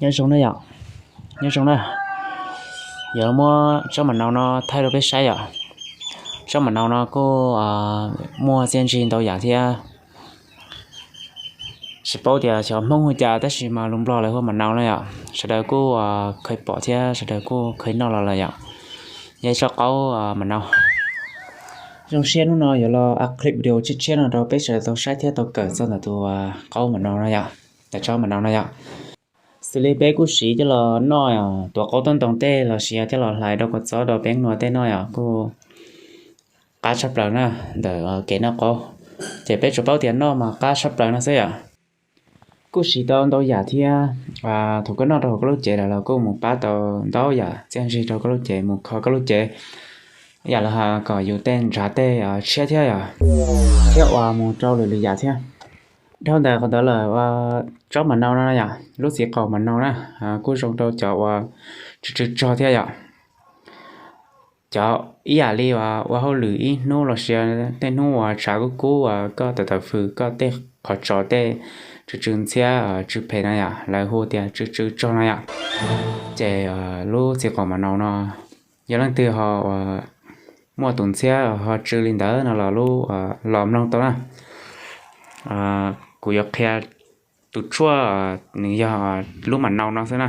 Nyob zoo na yom, nyob zoo na. Yuav muab tsob mam nau no thaij rau peb saib yom. Tsob mam nau no kuj muaj txiaj ntsig ntau yam thiab. Tsis paub tias xyov Hmoob hu cas tab sis mas lus Nplog lawv hu mam nau na yom. Sawv daws kuj kheev pom thiab sawv daws kuj kheev noj los lawm yom. Yog ib tsob qaub mam nau. Zoo siab hnub no yuav los ua clip video tshiab tshiab no rau peb sawv daws tau saib thiab tau kawm txog ntawm tus qaub mam nau no yom, ntawm tsob mam nau no yom. Xws li peb kuj siv coj los noj tuav qaub toj ntoo tej los sis coj los hlais rau kua txob rau peb nua tej noj yom, kuj qab tshaj plaws na. Ntawm kev noj qaub ces peb tsuas paub tias noj mas qab tshaj plaws no xwb yom. Kuj siv tau ntau yam thiab. Thaum koj noj rau hauv koj lub cev lawm los kuj mus pab tau ntau yam txiaj ntsig rau koj lub cev, mus kho koj lub cev, yam los hais kom yus tej ntshav tej tshiab thiab yom, thiab uas mus rau lwm lwm yam thiab. Dhau ntawm qhov ntawd lawm, tsob mam nau no yom, lub txiv qaub mam nau na, kuj zoo rau cov uas tsw tsw tsog thiab yom. Cov ib yam li uas ua hauj lwm ib hnub los sis tej hnub uas tshav kub kub uas koj tawm tawm fws koj tej qhov tsos tej tsw tsw ntxhiab tsw phem no yom, lawv hu tias tsw tsw tsog no yom. Ces lub txiv qaub mam nau no yog leej twg ho muaj tus ntxhiab ho tsw li ntawd no los lub los mloog tau na. Kuv yuav qhia tus tshuaj, nws yog lub mam nau no xwb na.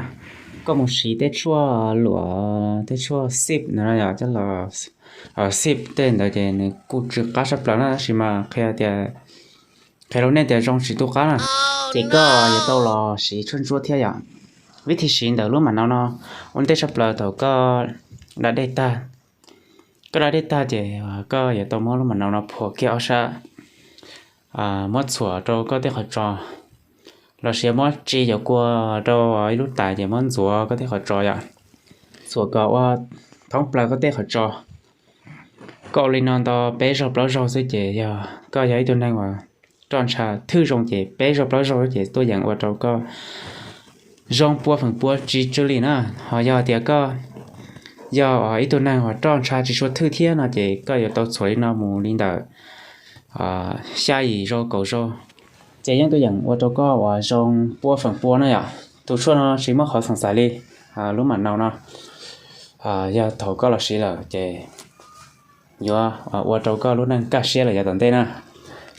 Koj mus siv tej tshuaj luam, tej tshuaj xib no yom, coj los xib tej ntawd ces nws kuj tsw qab tshaj plaws na, tab sis mas qhia tias qhia rau nej tias zoo tsis tu qab na. Ces koj yuav tau los siv tshuaj ntsuab thiab yom. Vib thib siv ntawm lub mam nau no ua ntej tshaj plaws thaum koj da dej tag. Koj da dej tag ces koj yuav tau muab lub mam nau no phuam kiag ob sab, muab txhuam rau koj tej qhov tsos, los sis muab tsi cov kua rau ib lub tais ces muab ntxuav koj tej qhov tsos yom. Txhuam kom ua thoob plaws koj tej qhov tsos. Koj ua li no ntau peb zaug plaub zaug xwb ces yog koj yog ib tug neeg uas roj ntsha thwj zoo ces peb zaug plaub zaug ces tuaj yeem ua rau koj zoo pua feem pua tsis tsw li na. Ho yog tias koj yog ib tug neeg uas roj ntsha tsis tshua thwj thiab no ces koj yuav tau txhuam li no mus li ntawm xya yim zaus kaum zaus, ces yeej tuaj yeem ua rau koj uas zoo pua feem pua na yom. Tus tshuaj no tsis muaj qhov xoom xaiv li. Lub mam nau no yog thaum koj los siv lawm ces yuav ua rau koj lub neej kaj siab lawm yav tom ntej na.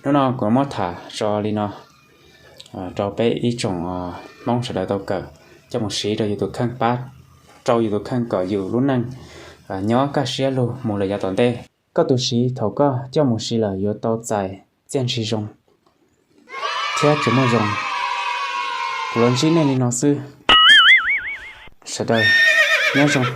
Hnub no kuv muab tham tso li no rau peb ib tsoom Hmoob sawv daws tau kawm, coj mus siv rau yus tus kheej pab, rau yus tus kheej kom yus lub neej nyob kaj siab lug mus lawm yav tom ntej. Koj tus siv thaum koj coj mus siv lawm yuav tau txais txiaj ntsig zoo thiab tsis muaj zoo. Kuv los ntsib nej li no xwb, sawv daws nyob zoo.